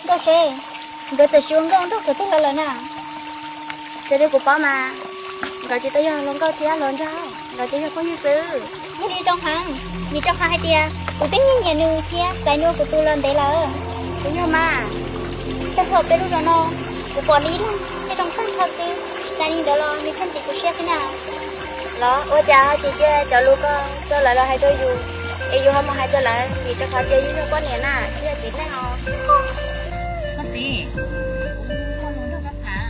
Nkauj seb, nkawd txawm tsis ua nkauj ua nraug qhov twg los lawm na? Ces li kuv paub mas, nkawd tsis tau yog hluas nkauj thiab hluas nraug, nkawd tsuas yog phooj ywg xwb. Yog li zoo heev, vim rau qhov hais tias kuv twb nyiam nyiam nws thiab xaiv nws ua kuv tus los ntev lawm. Kuv yog mas, tag nrho peb lub zos no, kuv pom li ib leeg thiaj zoo tag nrho xwb, xaiv li ntawd los nws thiaj ntxim kuv siab xwb na. Los ua cas tsis cia cov lus ko rau lawv los hais rau yus, es yus ho mus hais rau lawv, vim rau qhov tias yus yog poj niam na, yog txiv neej os. Koj txiv, kuv muaj lus nrog koj tham.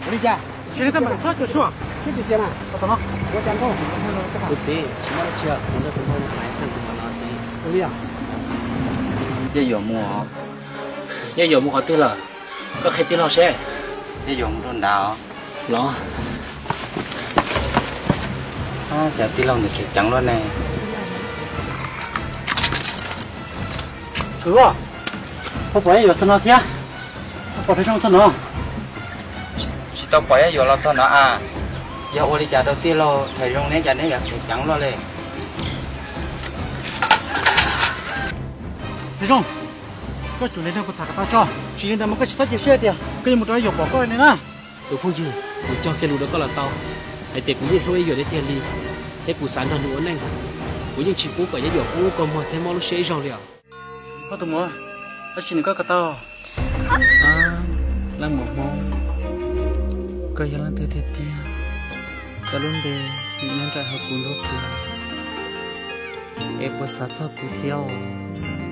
Ua li cas? Tsis li tab mas txhob cuag suab. Tsis tias mas, ua cas nkauj? Kuv txiv, tsis muaj dab tsi, kuv nrog tus nkauj no hais txog tus mov no txiv. Ua li os. Yog yuav mus, yog yuav mus qhov twg lawm? Koj qhia tij laug seb. Yog yuav mus rau nrad los. Cas tij laug ntawd tseem ceev luaj ne. Koj pom yog yuav txog no thiab, koj pom Phaj Zoo txog no? Tsis tau pom yog yuav los txog no a. Yog ua li cas rau tij laug Phaj Zoo neb cas neb yuav tseem ceev luaj li? Phaj Zoo, koj tsum li nrog kuv tham kom tau tso, tsis li ntawd mas koj tsis txhob cia siab tias koj yuav mus rau Yaj Yuam pom koj li na. Tus phooj ywg, kuv cog kiag lus rau koj los tau, hais tias kuv yeej hlub Yaj Yuam tiag tiag li, thiab kuv xav nrog nws ua neej. Kuv yeej tsis pub kom Yaj Yuam poob lub kua muag thiab mob lub siab ib zaug li os. Koj tus muam, tab sis nws koj ko taug. Leej muam Hmoob, koj yog leej twg tiag tiag? Koj lub npe nyob nraim hauv kuv nruab hlwb, es puas xav txog kuv thiab os?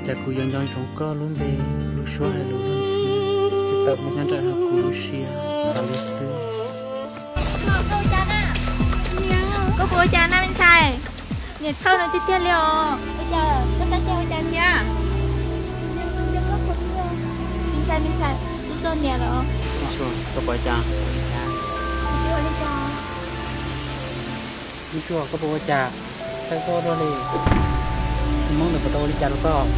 Cas kuv yuav nco ntsoov koj lub npe, lub suab hais lus, tsis tawm mus nyob nraim hauv kuv lub siab tas li xwb. Koj puas ua cas na me ntxhais? Niam txhawj no tiag tiag li os. Ua cas koj sab cia ua cas thiab? Me ntxhais, me ntxhais, kuv txog niam lawm. Koj puas ua cas? Tsis ua li cas. Ntsuag, koj puas ua cas? Saib koj luag li, tus hmoob ntawd puas tau ua li cas rau koj?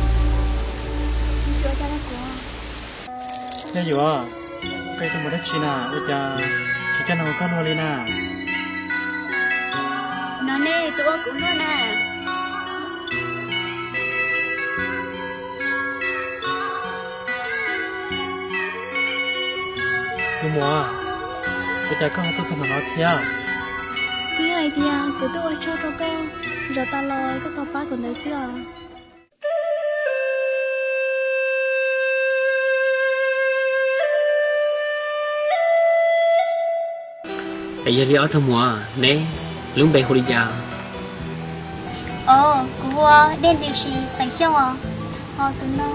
Yog yuav, koj yog tus muam dab tsi na, ua cas tsis coj nws ua koj luag li na? No nej tus ua kuv luag na. Tus muam, ua cas koj ho tuaj txog ntawm no thiab? Twb hais tias kuv tuaj ua tsaug rau koj, zaum tas los koj tau pab kuv ntawd xwb os. Es yog li ob tug muam, neb lub npe hu li cas? Os, kuv hu ua Dej Ntws Sis xeem Xyooj os. Ho tus no,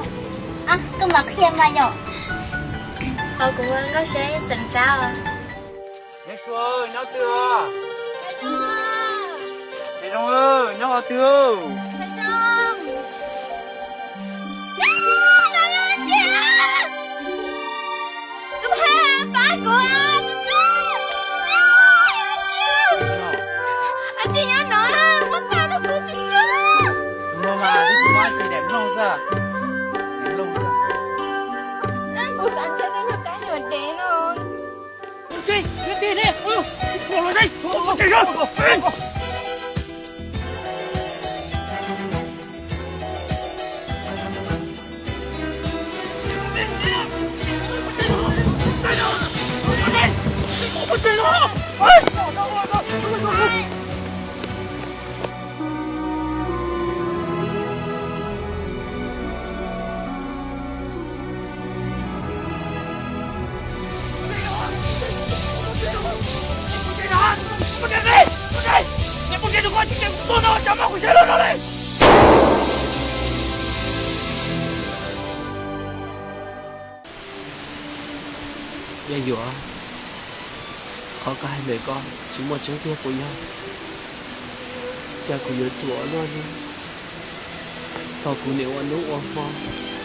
koj mam qhia mas yom. Ho kuv hu ua Nkauj Seb xeem Tsab os. Neb Sua, nyob twg os? Txiv Zoo, nyob qhov twg? Tus pab kuv, tus tub. Tsis nyob no, muab tag rau kuv tus tub. Tus no mas twb tsis muaj dab tsi, daim mloog xwb. Daim mloog xwb. Kuv xav ntshe twb yog kab nyuam dev no. Yog yuav, qhov koj hais ntawm koj tsis muaj tseeb tiag puas yog? Cas kuv yuav ruam ua luaj li. Thaum kuv niam ua hnub ua hmo,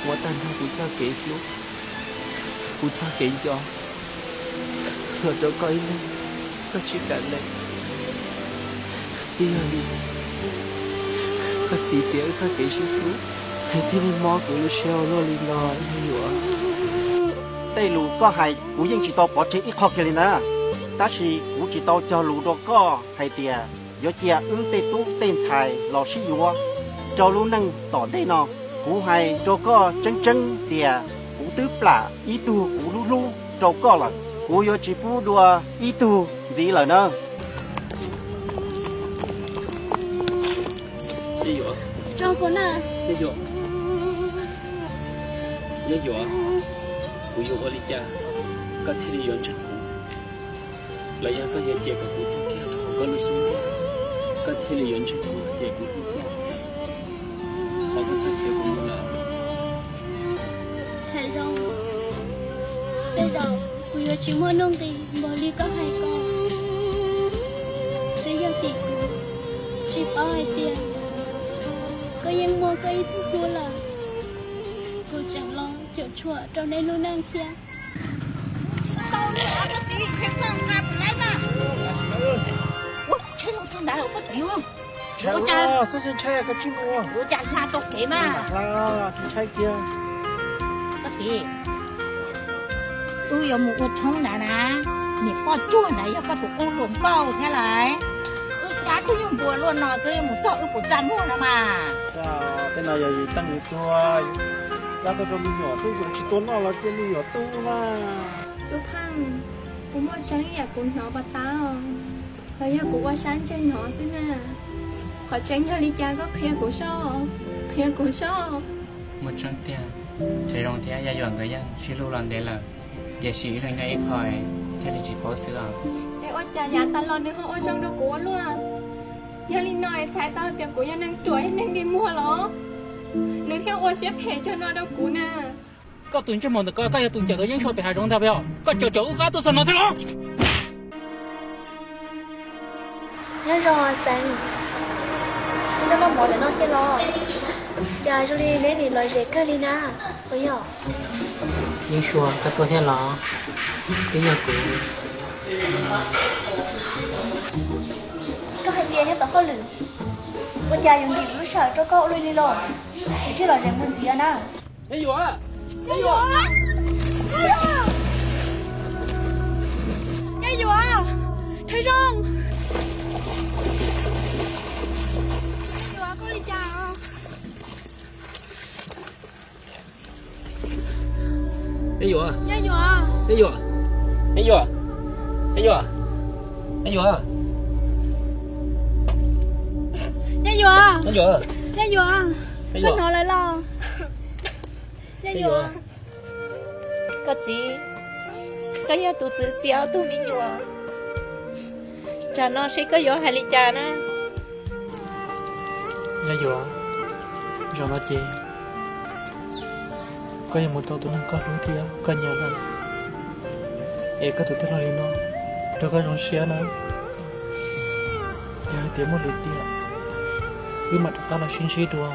ua tag nrho kuv txoj kev hlub, kuv txoj kev nco los rau koj ib leeg, koj tsis kam lees. Twb yog li koj txiv txiav wb txoj kev sib hlub, thiaj li mob kuv lub siab ua luaj li no, yog yuav. Tej lus koj hais kuv yeej tsis tau pov tseg ib qho kiag li na, tab sis kuv tsis tau cog lus rau koj hais tias yuav cia wb tej tub tej ntxhais los sib yuav rau lub neej tom ntej no. Kuv hais rau koj tseeb tseeb tias kuv twb plam ib tug kuv hlub hlub rau koj lawm, kuv yuav tsis pub dua ib tug ntxiv lawm na. Yog yuav, kuv yuav ua li cas koj thiaj li yuav ntseeg kuv? Los yog koj yuav cia kom kuv tuag kiag rau hauv koj lub xub ntiag, koj thiaj li yuav ntseeg kuv hais tias kuv hlub koj? Thov koj txhob khiav kuv mus lawm. Nraim Zoo, tej zaum kuv yuav tsis muaj nuj nqis npaum li koj hais ko. Twb yog tim kuv tsis paub hais tias koj yeej muaj koj ib tug hlub lawm, kuv tseem los cuam tshuam rau neb lub neej thiab. Tsis tau li os koj txiv, ntshe koj nqa tus laib mas. Ua kuv ntshai los txog ntawd koj txiv. Ua cas, ua cas hla tau kev mas. Koj txiv, wb yuav mus ua tshoob ntawd na, niam poj cuag ntawd yog koj tus qub hluas nkauj thiab lawm. Wb cab tug nyuag npua luaj no xwb yuav mus txog wb puas txaj muag no mas. Tej no yog yus teej yus tuag, cab tau rau me nyuam xwb, yus tsis tua noj los cia me nyuam tu mas. Tub Pheej, kuv muaj tseeb yam kuv hnov pas tab, los yog kuv ua sab ntseg hnov xwb na? Qhov tseeb yog li cas koj qhia kuv soj, qhia kuv soj. Muaj tseeb tiag, Nraim Zoo thiab Yaj Yuam nkawd yeej sib hlub los ntev lawm, tiam sis ib leeg nyob ib qho thiaj li tsis paub xwb os. Es ua cas yav tas los nws ho ua zoo rau kuv ua luaj? Yog li no es txhais tau tias kuv yog neeg ruam neeg dig muag los? Nws thiaj ua siab phem cuag no rau kuv na. Koj tus ntsej muag ntawm koj, koj yog tus cawm tau Yeeb Sua pem hav zoov ntag puas yog? Koj caum caum wb qab tuaj txog no thiab los? Nyob zoo Xeev, koj noj mov ntawm no thiab los? Cas zoo li neb nim lom zem kawg li na, puas yog? Yeeb Sua, koj tuaj thiab los? Twb yog kuv. Koj hais Tias nyob tom hauj lwm, ua cas yuav ntim lub sij hawm rau koj ua luaj li los? Kuv tsij los zeem mus ntxiv na. Nyab Yuam, Nyab Yuam, Thawj Zoo, Nyab Yuam, koj li cas? Nyab Yuam, Nyab Yuam, Nyab Yuam, Nyab Yuam, Nyab Yuam, Nyab Yuam, Nyab Yuam, koj hnov lawm los? Nyab Yuam, koj txiv, koj yog tus txwv txiav ob tug me nyuam, tsam no seb koj yuav hais li cas na. Nyab Yuam, zaum no ces koj yuav mus tau tus neeg koj hlub thiab koj nyiam lawm, es koj tus tij laug li no rau koj zoo siab na. Yog hais tias muaj lwm tiam, wb mam rov qab los sib ntsib dua.